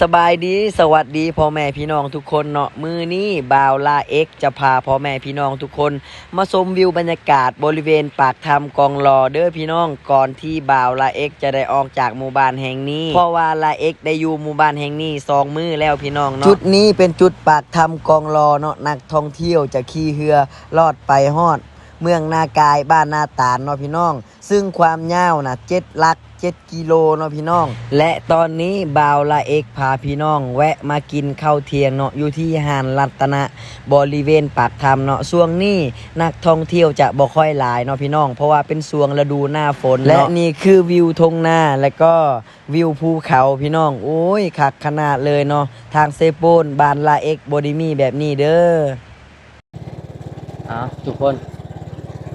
ສະບາຍດີ ສະຫວັດດີພໍ່ແມ່ພີ່ນ້ອງທຸກຄົນເນາະ. ມື້ນີ້ບ່າວລາເອັກຈະພາພໍ່ແມ່ພີ່ນ້ອງທຸກຄົນມາຊົມວິວບັນຍາກາດບໍລິເວນປາກຖ້ຳກອງລໍເດີພີ່ນ້ອງ, ກ່ອນທີ່ບ່າວລາເອັກຈະໄດ້ອອກຈາກໝູ່ບ້ານແຫ່ງນີ້, ເພາະວ່າລາເອັກໄດ້ຢູ່ໝູ່ບ້ານແຫ່ງນີ້ສອງມື້ແລ້ວພີ່ນ້ອງເນາະ. ຈຸດນີ້ເປັນຈຸດປາກຖ້ຳກອງລໍເນາະ, ນັກທ່ອງທ່ຽວຈະຂີ່ເຮືອລອດໄປຮອດເມືອງນາກາຍ ບ້ານນາຕານເນາະພີ່ນ້ອງ. ຊຶ່ງຄວາມຍາວນະ ເຈັດຫຼັກເຈັດກິໂລເນາະພີ່ນ້ອງ. ແລະຕອນນີ້ບ່າວລາເອັກພາພີ່ນ້ອງແວະມາກິນເຂົ້າທ່ຽງເນາະ ຢູ່ທີ່ຮ້ານລັດຕະນະ ບໍລິເວນປາກຖ້ຳເນາະ. ຊ່ວງນີ້ນັກທ່ອງທ່ຽວຈະບໍ່ຄ່ອຍຫຼາຍເນາະພີ່ນ້ອງ ເພາະວ່າເປັນຊ່ວງລະດູໜ້າຝົນເນາະ. ແລະນີ້ຄືວິວທົ່ງນາ ແລະກໍວິວພູເຂົາພີ່ນ້ອງ. ໂອ້ຍ ຄັກຂະໜາດເລີຍເນາະ. ທາງເຊໂປນ ບ້ານລາເອັກບໍ່ໄດ້ມີແບບນີ້ເດີ. ເອົາທຸກຄົນ,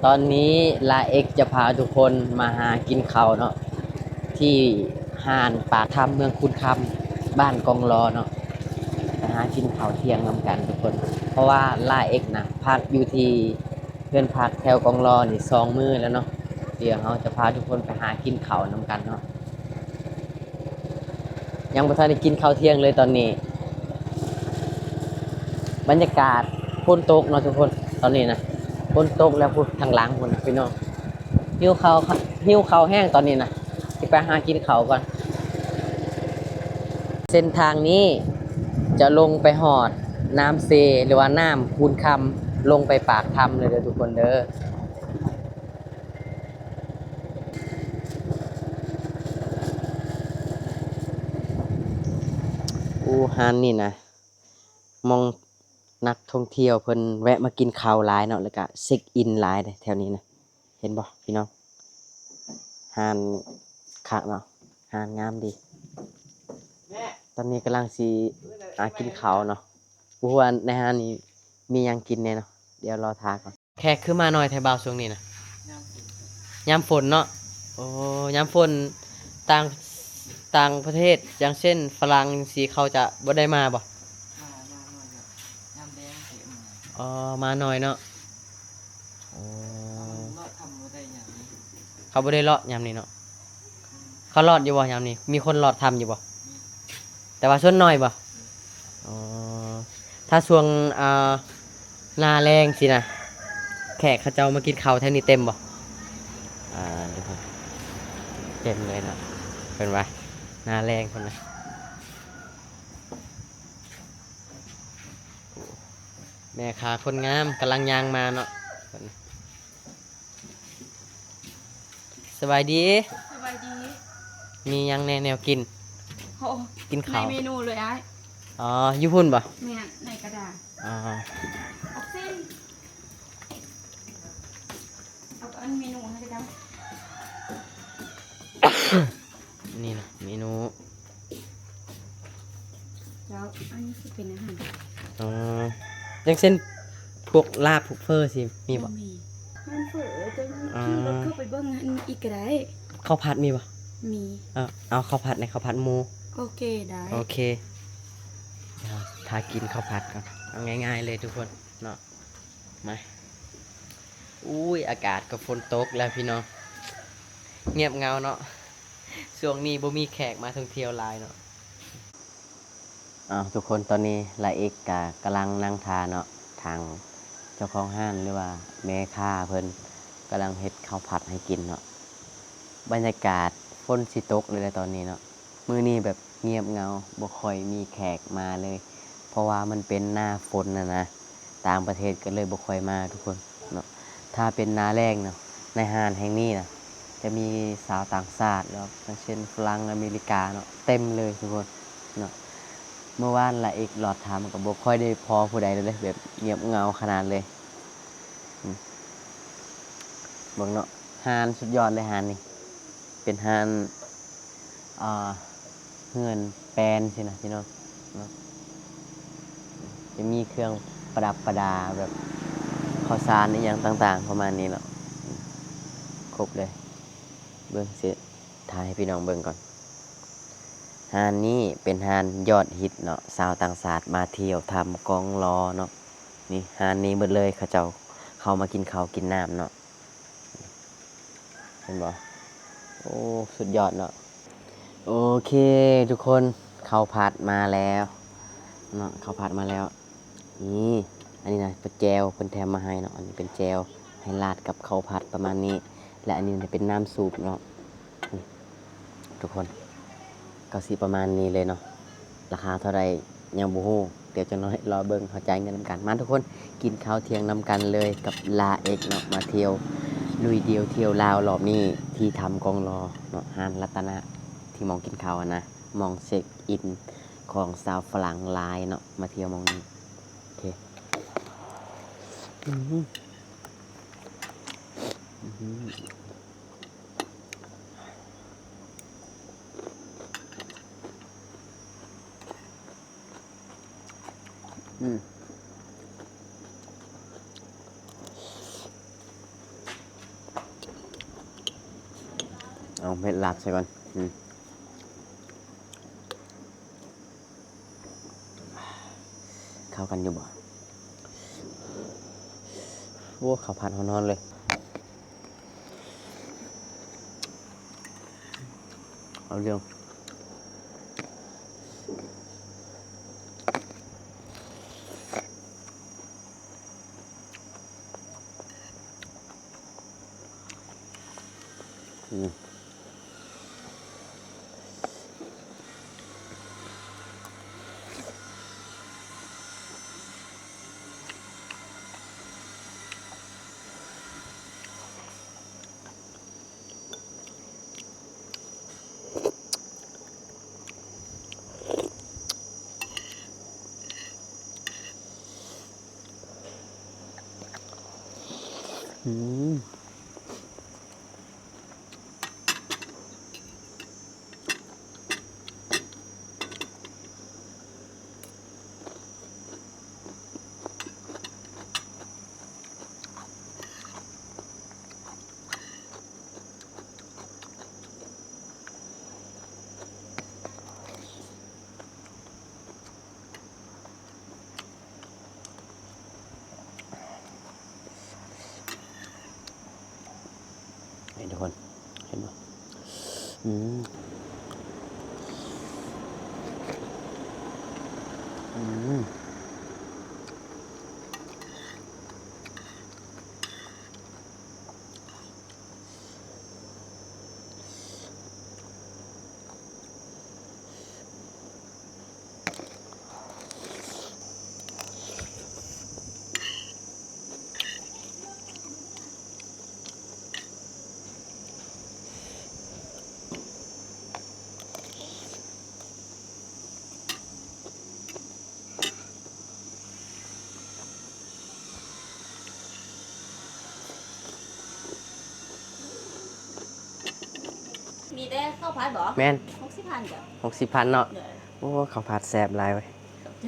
ຕອນນີ້ລາເອັກຈະພາທຸກຄົນມາຫາກິນເຂົ້າເນາະ ທີ່ຮ້ານປາກຖ້ຳເມືອງຄູນຄຳ ບ້ານກອງລໍເນາະ. ໄປຫາກິນເຂົ້າທ່ຽງນຳກັນທຸກຄົນ, ເພາະວ່າລາເອັກນະ ພັກຢູ່ທີ່ເຮືອນພັກແຖວກອງລໍນີ້ສອງມື້ແລ້ວເນາະ. ດຽວເຮົາຈະພາທຸກຄົນໄປຫາກິນເຂົ້ານຳກັນເນາະ. ຍັງບໍ່ທັນໄດ້ກິນເຂົ້າທ່ຽງເລີຍຕອນນີ້. ບັນຍາກາດຝົນຕົກເນາະທຸກຄົນ, ຕອນນີ້ນະ ຝົນຕົກແລ້ວພຸ້ນ ທາງຫຼັງພຸ້ນນະພີ່ນ້ອງ. ຫິວເຂົ້າ ຫິວເຂົ້າແຮງຕອນນີ້ນະ, ຊິໄປຫາກິນເຂົ້າກ່ອນ. ເສັ້ນທາງນີ້ຈະລົງໄປຮອດນ້ຳເຊ ຫຼືວ່ານ້ຳຄູນຄຳ, ລົງໄປປາກຖ້ຳເລີຍເດີທຸກຄົນເດີ. ໂອ້ ຮ້ານນີ້ນະ ໝ່ອງນັກທ່ອງທ່ຽວເພິ່ນແວະມາກິນເຂົ້າຫຼາຍເນາະ, ແລ້ວກະເຊັກອິນຫຼາຍເດ້ແຖວນີ້ນະ. ເຫັນບໍ່ພີ່ນ້ອງ? ຮ້ານຄັກເນາະ, ຮ້ານງາມດີ. ຕອນນີ້ກຳລັງຊິຫາກິນເຂົ້າເນາະ, ບໍ່ຮູ້ວ່າໃນຮ້ານນີ້ມີຫຍັງກິນແດ່ເນາະ, ດຽວລໍຖ້າກ່ອນ. ແຂກຄືມາໜ້ອຍແທ້ບ່າວຊ່ວງນີ້ນະ? ຍາມຝົນ ຍາມຝົນເນາະ. ໂອ້ ຍາມຝົນຕ່າງ ຕ່າງປະເທດ ຢ່າງເຊັ່ນຝຣັ່ງຈັ່ງຊີ້ ເຂົາຈະບໍ່ໄດ້ມາບໍ່? ມາ ມາໜ້ອຍ ຍາມແລງເຂົາມາ. ອໍ ມາໜ້ອຍເນາະ. ໂອ້ ເຂົາເລາະຖ້ຳບໍ່ໄດ້ຍາມນີ້. ເຂົາບໍ່ໄດ້ເລາະຍາມນີ້ເນາະ. ອືມ ເຂົາລອດຢູ່ບໍ່ຍາມນີ້? ມີຄົນລອດຖ້ຳຢູ່ບໍ່? ມີ ແຕ່ວ່າສ່ວນໜ້ອຍບໍ່? ອືມ ອໍ ຖ້າຊ່ວງ ອ່າ ໜ້າແລ້ງຊີ້ນະ ແຂກເຂົາເຈົ້າມາກິນເຂົ້າແຖວນີ້ເຕັມບໍ່? ອ່າ ເຕັມເລີຍເນາະ ເພິ່ນວ່າ ໜ້າແລ້ງເພິ່ນວ່າ. ແມ່ຄ້າຄົນງາມກຳລັງຍ່າງມາເນາະ. ສະບາຍດີ. ສະບາຍດີ. ມີຫຍັງແດ່ແນວກິນ? ໂອ້ ກິນເຂົ້າ ໃນເມນູເລີຍອ້າຍ. ອໍ ຢູ່ພຸ້ນບໍ່? ແມ່ນ ໃນກະດານ. ອໍ ເອົາຊີ້ນ ເອົາອັນເມນູໃຫ້ເຈົ້າ. ນີ້ນະ ເມນູ. ເຈົ້າ ອັນນີ້ຊິເປັນອາຫານ. ອໍ ຢ່າງເຊັ່ນ ພວກລາບ ພວກເຝີຊິມີບໍ່? ບໍ່ມີ. ຮ້ານເຝີ ເຈົ້າ ອໍ ຂີ່ລົດເຂົ້າໄປເບິ່ງອັນອີກກະໄດ້. ເຂົ້າຜັດມີບໍ່? ມີ. ເອີ ເອົາເຂົ້າຜັດແດ່ ເຂົ້າຜັດໝູ. ໂອເຄ ໄດ້. ໂອເຄ ຖ້າກິນເຂົ້າຜັດກ່ອນ. ເອົາງ່າຍໆເລີຍທຸກຄົນເນາະ. ມາ ອຸ້ຍ ອາກາດກໍຝົນຕົກແລ້ວພີ່ນ້ອງ, ງຽບເຫງົາເນາະ. ຊ່ວງນີ້ບໍ່ມີແຂກມາທ່ອງທ່ຽວຫຼາຍເນາະ. ເອົາ ທຸກຄົນ ຕອນນີ້ລາເອັກກະກຳລັງນັ່ງຖ້າເນາະ, ທາງເຈົ້າຂອງຮ້ານ ຫຼືວ່າແມ່ຄ້າເພິ່ນກຳລັງເຮັດເຂົ້າຜັດໃຫ້ກິນເນາະ. ບັນຍາກາດຝົນຊິຕົກແລ້ວເດ້ຕອນນີ້ເນາະ. ມື້ນີ້ແບບງຽບເຫງົາ ບໍ່ຄ່ອຍມີແຂກມາເລີຍ ເພາະວ່າມັນເປັນໜ້າຝົນນະນະ, ຕ່າງປະເທດກໍເລີຍບໍ່ຄ່ອຍມາທຸກຄົນເນາະ. ຖ້າເປັນໜ້າແລ້ງເນາະ ໃນຮ້ານແຫ່ງນີ້ນະ ຈະມີຊາວຕ່າງຊາດເນາະ ຢ່າງເຊັ່ນຝຣັ່ງ ອາເມລິກາເນາະ ເຕັມເລີຍທຸກຄົນເນາະ. ເມື່ອວານລາເອັກລອດຖ້ຳກໍບໍ່ຄ່ອຍໄດ້ພໍຜູ້ໃດເລີຍເດ້ ແບບງຽບເຫງົາຂະໜາດເລີຍ. ອືມ ເບິ່ງເນາະ ຮ້ານສຸດຍອດເລີຍຮ້ານນີ້ ເປັນຮ້ານ ອ່າ ເຮືອນແປນຊີ້ນະພີ່ນ້ອງເນາະ. ຈະມີເຄື່ອງປະດັບປະດາແບບເຂົ້າສານອີ່ຫຍັງຕ່າງໆ ປະມານນີ້ເນາະ, ຄົບເລີຍ. ເບິ່ງຊິຖ່າຍໃຫ້ພີ່ນ້ອງເບິ່ງກ່ອນ. ຮ້ານນີ້ເປັນຮ້ານຍອດຮິດເນາະ, ຊາວຕ່າງຊາດມາທ່ຽວຖ້ຳກອງລໍເນາະ. ນີ້ຮ້ານນີ້ເບິດເລີຍ, ເຂົາເຈົ້າເຂົ້າມາກິນເຂົ້າກິນນ້ຳເນາະ. ເຫັນບໍ່? ໂອ້ ສຸດຍອດເນາະ. ໂອເຄທຸກຄົນ, ເຂົ້າຜັດມາແລ້ວເນາະ ເຂົ້າຜັດມາແລ້ວ. ນີ້ ອັນນີ້ນະ ເປັນແຈ່ວເພິ່ນແຖມມາໃຫ້ເນາະ ອັນນີ້ເປັນແຈ່ວໃຫ້ລາດກັບເຂົ້າຜັດປະມານນີ້ ແລະ ອັນນີ້ນະເປັນນ້ຳຊຸບເນາະ ອືມ ທຸກຄົນ ກໍຊິປະມານນີ້ເລີຍເນາະ. ລາຄາເທົ່າໃດຍັງບໍ່ຮູ້ ດຽວຈັກໜ້ອຍລໍເບິ່ງ ເຮົາຈ່າຍເງິນນຳກັນ. ມາທຸກຄົນ ກິນເຂົ້າທ່ຽງນຳກັນເລີຍກັບລາເອັກເນາະ ມາທ່ຽວລຸຍດຽວທ່ຽວລາວລອບນີ້ ທີ່ຖ້ຳກອງລໍເນາະ ຮ້ານລັດຕະນະ ທີ່ໝ່ອງກິນເຂົ້າຫັ້ນນະ ໝ່ອງເຊັກອິນຂອງຊາວຝຣັ່ງຫຼາຍເນາະ ມາທ່ຽວໝ່ອງນີ້. ໂອເຄ ອືມ ອືມ ອືມ ເອົາເຜັດລາດໃສ່ກ່ອນ ອືມ. ເຂົ້າກັນຢູ່ບໍ່? ໂອ້ ເຂົ້າຜັດຮ້ອນໆເລີຍ ເອົາເລື່ອງ. ອືມ ອືມ. ນີ້ທຸກຄົນ ເຫັນບໍ່? ອືມ ອືມ. ມີແຕ່ເຂົ້າຜັດບໍ? ແມ່ນ ຫົກສິບພັນຈ້ະ ຫົກສິບພັນເນາະ ໂດຍ ໂອ້ ເຂົ້າຜັດແຊບຫຼາຍເວີຍ ຂອບໃຈ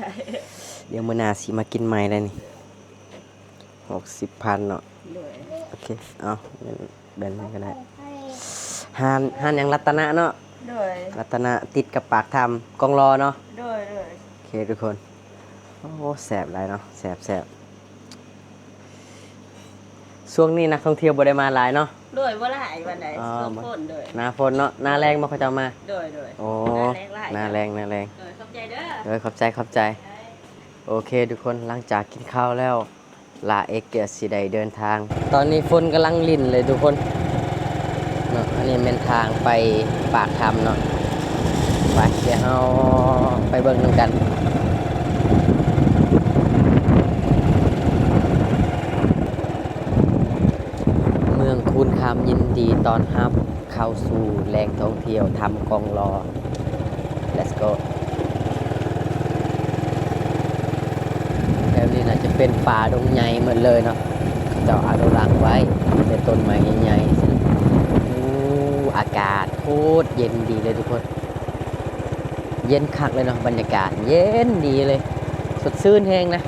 ດຽວມື້ໜ້າຊິມາກິນໃໝ່ແລ້ວນີ້ ຫົກສິບພັນເນາະ ໂດຍ ໂອເຄ ເອົາ ແບບນີ້ກໍໄດ້ ຮ້ານ ຮ້ານຫຍັງ? ລັດຕະນະເນາະ ໂດຍ ລັດຕະນະ ຕິດກັບປາກຖ້ຳກອງລໍເນາະ ໂດຍ ໂດຍ ໂອເຄທຸກຄົນ ໂອ້ ແຊບຫຼາຍເນາະ ແຊບໆ ຊ່ວງນີ້ນັກທ່ອງທ່ຽວບໍ່ໄດ້ມາຫຼາຍເນາະ ໂດຍ ບໍ່ຫຼາຍປານໃດ ອໍ ຊ່ວງຝົນ ໂດຍ ໜ້າຝົນເນາະ ໜ້າແລ້ງບໍ່ເຂົາເຈົ້າມາ ໂດຍ ໂດຍ ໂອ້ ໜ້າແລ້ງຫຼາຍ ໜ້າແລ້ງ ໜ້າແລ້ງ ໂດຍ ຂອບໃຈເດີ ໂດຍ ຂອບໃຈ ຂອບໃຈ ໂອເຄທຸກຄົນ ຫຼັງຈາກກິນເຂົ້າແລ້ວ ລາເອັກກໍຊິໄດ້ເດີນທາງ ຕອນນີ້ຝົນກຳລັງລິນເລີຍທຸກຄົນເນາະ ອັນນີ້ແມ່ນທາງໄປປາກຖ້ຳເນາະ ໄປ ດຽວເຮົາໄປເບິ່ງນຳກັນ ເມືອງຄູນຄຳຍິນດີຕ້ອນຮັບ ເຂົ້າສູ່ແຫຼ່ງທ່ອງທ່ຽວຖ້ຳກອງລໍ Let's go ແຖວນີ້ໜ້າຈະເປັນປ່າດົງໃຫຍ່ໝົດເລີຍເນາະ ເຂົາເຈົ້າອະນຸລັກໄວ້ ມີແຕ່ຕົ້ນໄມ້ໃຫຍ່ໆ ໂອ້ ອາກາດໂຄດເຢັນດີເລີຍທຸກຄົນ ເຢັນຄັກເລີຍເນາະ ບັນຍາກາດເຢັນດີເລີຍ ສົດຊື່ນແຮງນະ.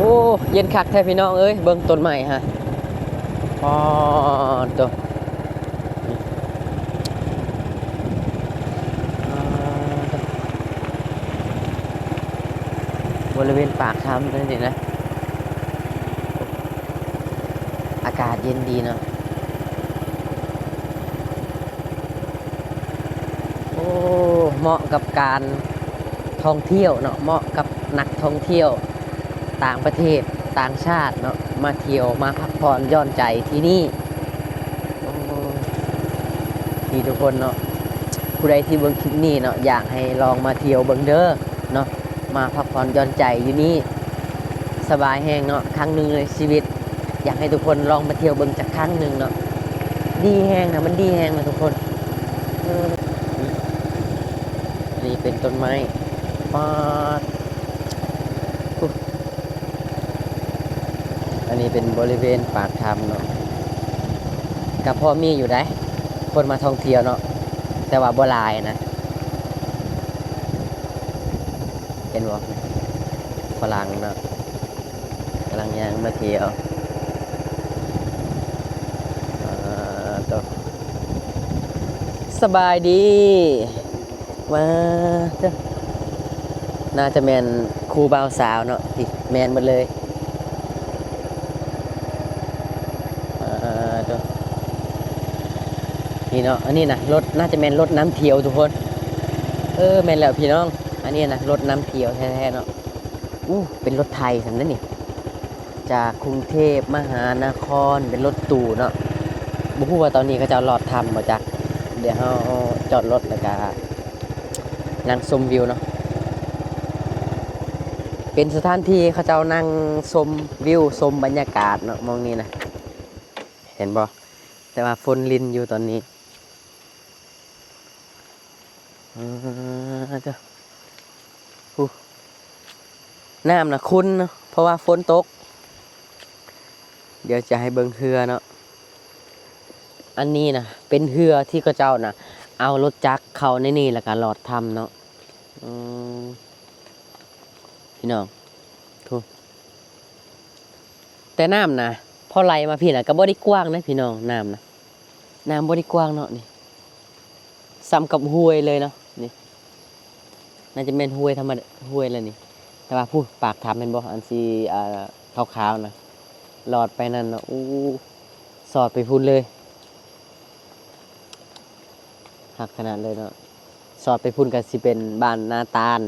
ໂອ້ ເຢັນຄັກແທ້ພີ່ນ້ອງເອີຍ ເບິ່ງຕົ້ນໄມ້ຫັ້ນ ປາດໂທ້. ບໍລິເວນປາກຖ້ຳນີ້ນະ ອາກາດເຢັນດີເນາະ. ໂອ້ ເໝາະກັບການທ່ອງທ່ຽວເນາະ ເໝາະກັບນັກທ່ອງທ່ຽວຕ່າງປະເທດຕ່າງຊາດເນາະ ມາທ່ຽວມາພັກຜ່ອນຢ່ອນໃຈທີ່ນີ້. ໂອ້ ນີ້ທຸກຄົນເນາະ ຜູ້ໃດທີ່ເບິ່ງຄລິບນີ້ເນາະ ຢາກໃຫ້ລອງມາທ່ຽວເບິ່ງເດີເນາະ ມາພັກຜ່ອນຢ່ອນໃຈຢູ່ນີ້ ສະບາຍແຮງເນາະ ຄັ້ງໜຶ່ງໃນຊີວິດ ຢາກໃຫ້ທຸກຄົນລອງມາທ່ຽວເບິ່ງຈັກຄັ້ງໜຶ່ງເນາະ ດີແຮງນະ ມັນດີແຮງນະທຸກຄົນ. ເອີ ນີ້ເປັນຕົ້ນໄມ້ ປາດ ອຸ ອັນນີ້ເປັນບໍລິເວນປາກຖ້ຳເນາະ ກະພໍມີຢູ່ໃດ໋ ຄົນມາທ່ອງທ່ຽວເນາະ ແຕ່ວ່າບໍ່ຫຼາຍນະ. ເຫັນບໍ່? ຝຣັ່ງເນາະ ກຳລັງຍ່າງມາທ່ຽວ. ອ່າ ໂຕ ສະບາຍດີ. ວ້າ ເຈົ້າ ໜ້າຈະແມ່ນຄູ່ບ່າວສາວເນາະ ນີ້ ແມ່ນໝົດເລີຍ. ອ່າ ໂຕ ນີ້ເນາະ ອັນນີ້ນະ ລົດ ໜ້າຈະແມ່ນລົດນຳທ່ຽວທຸກຄົນ. ເອີ ແມ່ນແລ້ວພີ່ນ້ອງ ອັນນີ້ນະ ລົດນຳທ່ຽວແທ້ໆເນາະ. ອູ້ ເປັນລົດໄຖຊັ້ນເດ້ນີ້ ຈາກກຸງເທບມະຫານະຄອນ ເປັນລົດຕູ້ເນາະ. ບໍ່ຮູ້ວ່າຕອນນີ້ເຂົາເຈົ້າລອດຖ້ຳບໍ່ຈັກ ດຽວເຮົາຈອດລົດແລ້ວກະນັ່ງຊົມວິວເນາະ. ເປັນສະຖານທີ່ເຂົາເຈົ້ານັ່ງຊົມວິວ ຊົມບັນຍາກາດເນາະ ໝ່ອງນີ້ນະ ເຫັນບໍ່? ແຕ່ວ່າຝົນລິນຢູ່ຕອນນີ້. ອ່າ ເຈົ້າ ໂອ້ ນ້ຳນະຂຸ່ນເນາະ ເພາະວ່າຝົນຕົກ. ດຽວຈະໃຫ້ເບິ່ງເຮືອເນາະ ອັນນີ້ນະເປັນເຮືອທີ່ເຂົາເຈົ້ານະເອົາລົດຈັກເຂົ້າໃນນີ້ ແລ້ວກະລອດຖ້ຳເນາະ. ອືມ ພີ່ນ້ອງ ໂທ້ ແຕ່ນ້ຳນະ ພໍໄຫຼມາພີ້ນະ ກະບໍ່ໄດ້ກວ້າງເດ້ພີ່ນ້ອງ ນ້ຳນະ ນ້ຳບໍ່ໄດ້ກວ້າງເນາະ ນີ້ ສ່ຳກັບຫ້ວຍເລີຍເນາະ ນີ້ ໜ້າຈະແມ່ນຫ້ວຍທຳມະດາ ຫ້ວຍແຫຼະນີ້ ແຕ່ວ່າ ພຸ້ນ ປາກຖ້ຳເຫັນບໍ່ ອັນສີ ອ່າ ຂາວໆນະ ລອດໄປນັ້ນເນາະ ອູ້ ສອດໄປພຸ້ນເລີຍ. ຄັກຂະໜາດເລີຍເນາະ ສອດໄປພຸ້ນກະຊິເປັນບ້ານນາຕານ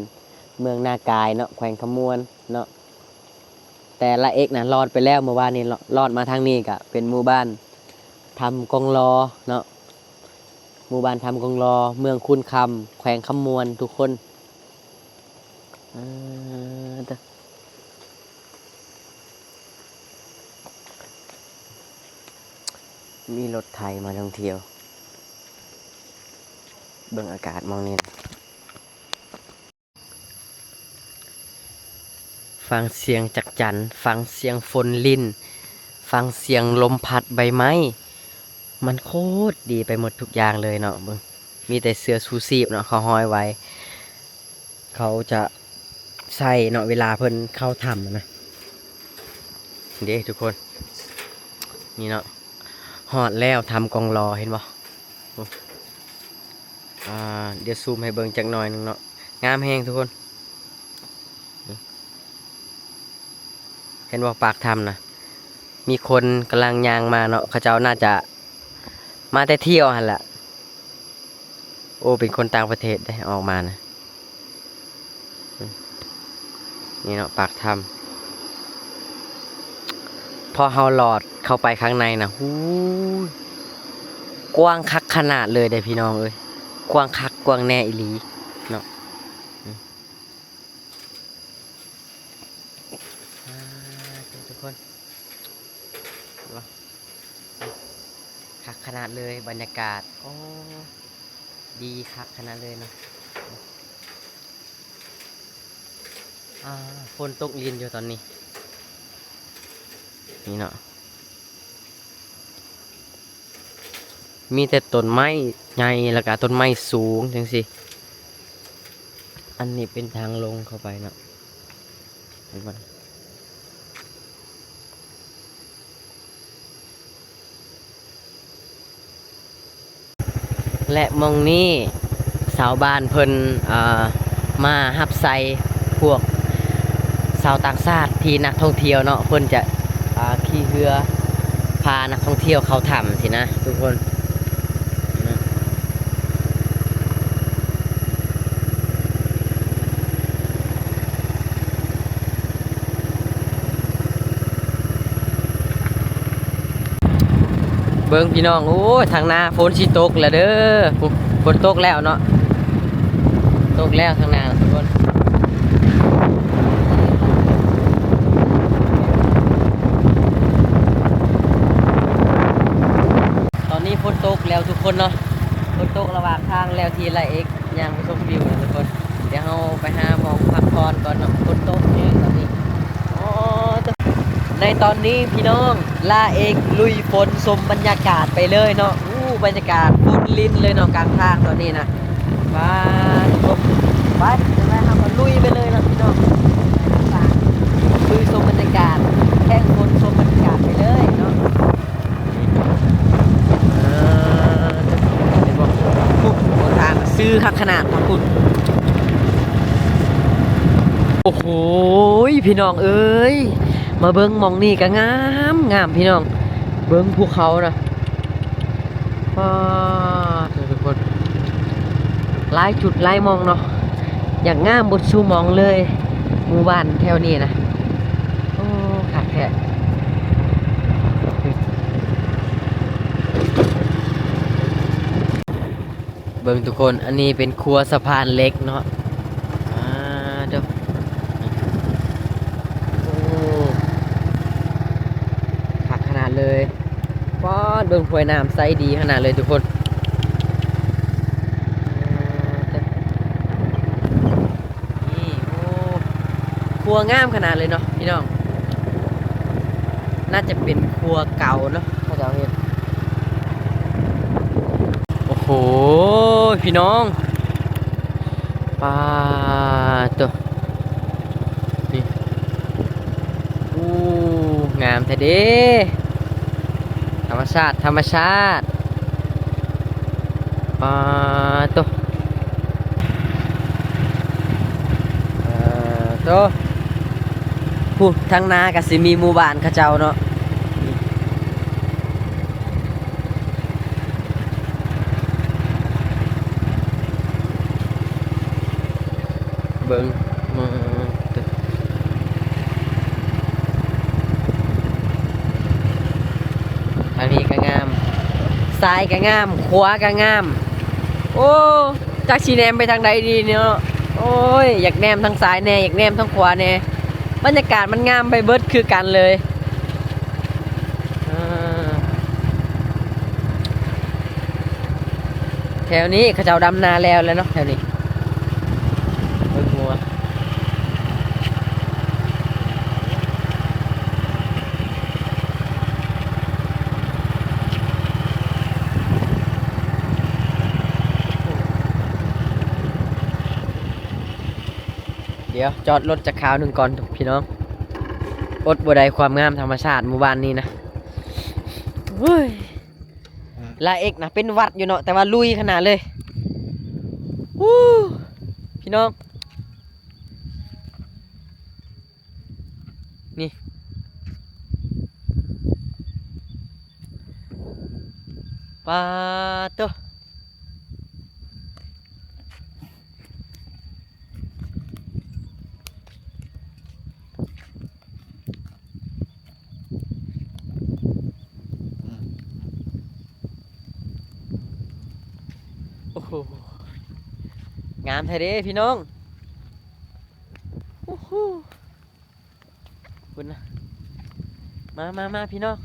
ເມືອງນາກາຍເນາະ ແຂວງຄຳມ່ວນເນາະ. ແຕ່ລະເອກນະລອດໄປແລ້ວ ມື້ວານນີ້ລອດມາທາງນີ້ກະເປັນໝູ່ບ້ານທຳກອງລໍເນາະ ໝູ່ບ້ານທຳກອງລໍ ເມືອງຄູນຄຳ ແຂວງຄຳມ່ວນທຸກຄົນ. ອ່າ ມີລົດໄຖມາທ່ອງທ່ຽວ ເບິ່ງອາກາດໝ່ອງນີ້ ຟັງສຽງຈັກຈັນ ຟັງສຽງຝົນລິນ ຟັງສຽງລົມພັດໃບໄມ້ ມັນໂຄດດີໄປໝົດທຸກຢ່າງເລີຍເນາະ. ເບິ່ງ ມີແຕ່ເສື້ອຊູຊີບເນາະ ເຂົາຫ້ອຍໄວ້ ເຂົາຈະໃສ່ເນາະ ເວລາເພິ່ນເຂົ້າຖ້ຳນະ ເດ້ທຸກຄົນ. ນີ້ເນາະ ຮອດແລ້ວ ຖ້ຳກອງລໍ ເຫັນບໍ່? ໂອ້ ອ່າ ດຽວຊູມໃຫ້ເບິ່ງຈັກໜ້ອຍໜຶ່ງເນາະ ງາມແຮງທຸກຄົນ. ເຫັນບໍ່ ປາກຖ້ຳນະ ມີຄົນກຳລັງຍ່າງມາເນາະ ເຂົາເຈົ້າໜ້າຈະມາແຕ່ທ່ຽວຫັ້ນລະ. ໂອ້ ເປັນຄົນຕ່າງປະເທດເດ້ອອກມານະ. ນີ້ເນາະ ປາກຖ້ຳ ພໍເຮົາລອດເຂົ້າໄປຂ້າງໃນນະ ຫູ ກວ້າງຄັກຂະໜາດເລີຍເດ້ພີ່ນ້ອງເອີຍ ກວ້າງຄັກກວ້າງແນ່ອີ່ຫຼີເນາະ. ອ່າ ທຸກຄົນ ເຫັນບໍ່ ຄັກຂະໜາດເລີຍ ບັນຍາກາດ ໂອ້ ດີຄັກຂະໜາດເລີຍເນາະ. ອ່າ ຝົນຕົກລິນຢູ່ຕອນນີ້ ນີ້ເນາະ ມີແຕ່ຕົ້ນໄມ້ໃຫຍ່ ແລ້ວກະຕົ້ນໄມ້ສູງຈັ່ງຊີ້. ອັນນີ້ເປັນທາງລົງເຂົ້າໄປເນາະ ເຫັນບໍ່? ແລະ ໝ່ອງນີ້ຊາວບ້ານເພິ່ນ ເອີ ມາຮັບໃຊ້ພວກ ຊາວຕ່າງຊາດທີ່ນັກທ່ອງທ່ຽວເນາະ ເພິ່ນຈະ ອ່າ ຂີ່ເຮືອພານັກທ່ອງທ່ຽວເຂົ້າຖ້ຳຊີ້ນະທຸກຄົນ. ເບິ່ງພີ່ນ້ອງ ໂອ້ຍ ທາງໜ້າຝົນຊິຕົກແລ້ວເດີ ຝົນຕົກແລ້ວເນາະ ຕົກແລ້ວທາງໜ້າທຸກຄົນ. ຕອນນີ້ຝົນຕົກແລ້ວທຸກຄົນເນາະ ຝົນຕົກລະຫວ່າງທາງແລ້ວທີ່ລາເອກ ຍ່າງໄປຊົມວິວນະທຸກຄົນ. ດຽວເຮົາໄປຫາໝ່ອງພັກຜ່ອນກ່ອນເນາະ ຝົນຕົກແຮງຕອນນີ້. ອໍ ໃນຕອນນີ້ພີ່ນ້ອງ ລາເອກລຸຍຝົນຊົມບັນຍາກາດໄປເລີຍເນາະ. ອູ້ ບັນຍາກາດຝົນລິນເລີຍເນາະ ກາງທາງຕອນນີ້ນະ. ໄປ ໄປ ຈັ່ງໃດເຮົາກໍລຸຍໄປເລີຍເນາະພີ່ນ້ອງ ລຸຍຊົມບັນຍາກາດ ແຂ່ງຝົນຊົມບັນຍາກາດໄປເລີຍເນາະ. ເອີ ເຫັນບໍ່? ພຸ້ນ ຫົນທາງຊື່ຄັກຂະໜາດ ທາງພຸ້ນ. ໂອ້ໂຫ ພີ່ນ້ອງເອີຍ ມາເບິ່ງໝ່ອງນີ້ກະງາມ ງາມພີ່ນ້ອງ ເບິ່ງພູເຂົານະ. ປ້າດ ທຸກຄົນ ຫຼາຍຈຸດຫຼາຍໝ່ອງເນາະ ຢາກງາມເບິດສູ່ໝ່ອງເລີຍ ໝູ່ບ້ານແຖວນີ້ນະ. ໂອ້ ຄັກແທ້. ເບິ່ງທຸກຄົນ ອັນນີ້ເປັນຂົວສະພານເຫຼັກເນາະ. ອ່າ ໂທ້ ໂອ້ ຄັກຂະໜາດເລີຍ. ປາດ ເບິ່ງຫ້ວຍນ້ຳໃສດີຂະໜາດເລີຍທຸກຄົນ. ນີ້ ໂອ້ ຂົວງາມຂະໜາດເລີຍເນາະພີ່ນ້ອງ ໜ້າຈະເປັນຂົວເກົ່າເນາະ ເຂົາເຈົ້າເຮັດ. ໂອ້ໂຫ ພີ່ນ້ອງ ປາດໂທ້ ນີ້ ອູ້ ງາມແທ້ເດ້ ທຳມະຊາດ ທຳມະຊາດ. ປາດໂທ້ ເອີ ໂທ້ ພຸ້ນ ທາງໜ້າກະຊິມີໝູ່ບ້ານເຂົາເຈົ້າເນາະ. ເບິ່ງ ທາງນີ້ກະງາມ ຊ້າຍກະງາມ ຂວາກະງາມ. ໂອ້ ຈັກຊິແນມໄປທາງໃດດີເນາະ. ໂອ້ຍ ຢາກແນມທາງຊ້າຍແດ່ ຢາກແນມທາງຂວາແດ່ ບັນຍາກາດມັນງາມໄປເບິດຄືກັນເລີຍ. ເອີ ແຖວນີ້ເຂົາເຈົ້າດຳນາແລ້ວແຫຼະເນາະ ແຖວນີ້ ເບິ່ງຫົວ. ດຽວຈອດລົດຈັກຄາວໜຶ່ງກ່ອນພີ່ນ້ອງ ອົດບໍ່ໄດ້ຄວາມງາມທຳມະຊາດໝູ່ບ້ານນີ້ນະ. ເຮີ້ຍ ລາເອັກນະເປັນຫວັດຢູ່ເນາະ ແຕ່ວ່າລຸຍຂະໜາດເລີຍ. ອູ້ ພີ່ນ້ອງ ນີ້ ປາດໂທ້. ໂອ້ໂຫ ງາມແທ້ເດ້ພີ່ນ້ອງ. ໂອ້ໂຫ ພຸ້ນນະ ມາ ມາ ມາ ພີ່ນ້ອງ